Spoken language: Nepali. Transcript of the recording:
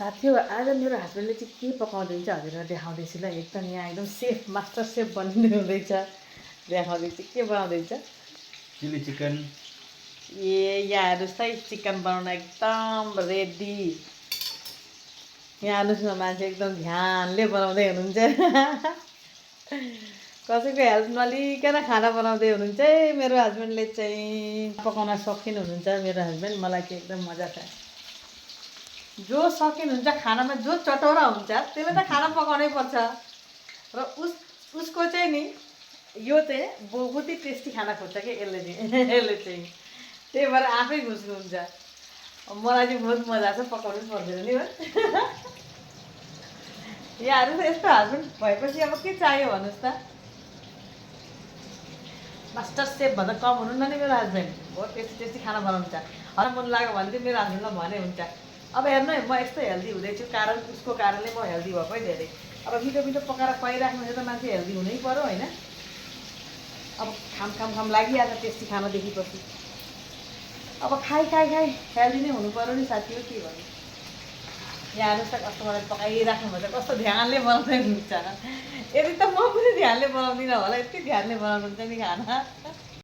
साथीहरू आज मेरो हस्बेन्डले चाहिँ के पकाउँदैछ हजुरलाई देखाउँदैछु ल। एकदम यहाँ एकदम सेफ मास्टर सेफ बनिँदै हुँदैछ। देखाउँदैछ के बनाउँदैछ। Chilli chicken. ए यहाँ हेर्नुहोस् त चिकन बनाउन एकदम रेडी। यहाँ हेर्नुहोस् न मान्छे एकदम ध्यानले बनाउँदै हुनुहुन्छ। कसैको हेल्प नलिकन खाना बनाउँदै हुनुहुन्छ है मेरो हस्बेन्डले चाहिँ। पकाउन सौखिन हुनुहुन्छ मेरो हस्बेन्ड। मलाई चाहिँ एकदम मजा छ। जो सकिन हुन्छ खानामा, जो चटौरा हुन्छ त्यसले त खाना पकाउनै पर्छ। र उसको चाहिँ नि यो चाहिँ बहुत ही टेस्टी खाना खोज्छ कि यसले चाहिँ त्यही भएर आफै घुस्नुहुन्छ। मलाई चाहिँ बहुत मजा छ, पकाउनै पर्दैन नि हो। यहाँहरू त यस्तो हस्बेन्ड भएपछि अब के चाहियो भन्नुहोस् त। मास्टर सेफ भन्दा कम हुनुहुन्न नि मेरो हस्बेन्ड। बहुत टेस्टी टेस्टी खाना बनाउँछ। हर मन लाग्यो भने चाहिँ मेरो हस्बेन्डलाई भने हुन्छ। अब हेर्नु है म यस्तो हेल्दी हुँदैछु कारण उसको कारणले म हेल्दी भएको है धेरै। अब मिठो मिठो पकाएर खुवाइराख्नु चाहिँ त मान्छे हेल्दी हुनै पर्यो होइन। अब खाम लागिहाल्छ टेस्टी खाना देखेपछि। अब खाइ हेल्दी नै हुनु पर्यो नि साथी हो, के भन्नु। यहाँ हेर्नुहोस् त कस्तो मलाई पकाइराख्नु भन्छ, कस्तो ध्यानले बनाउँदै हुनुहुन्छ। यदि त म पनि ध्यानले बनाउँदिनँ होला, यति ध्यानले बनाउनुहुन्छ नि खाना।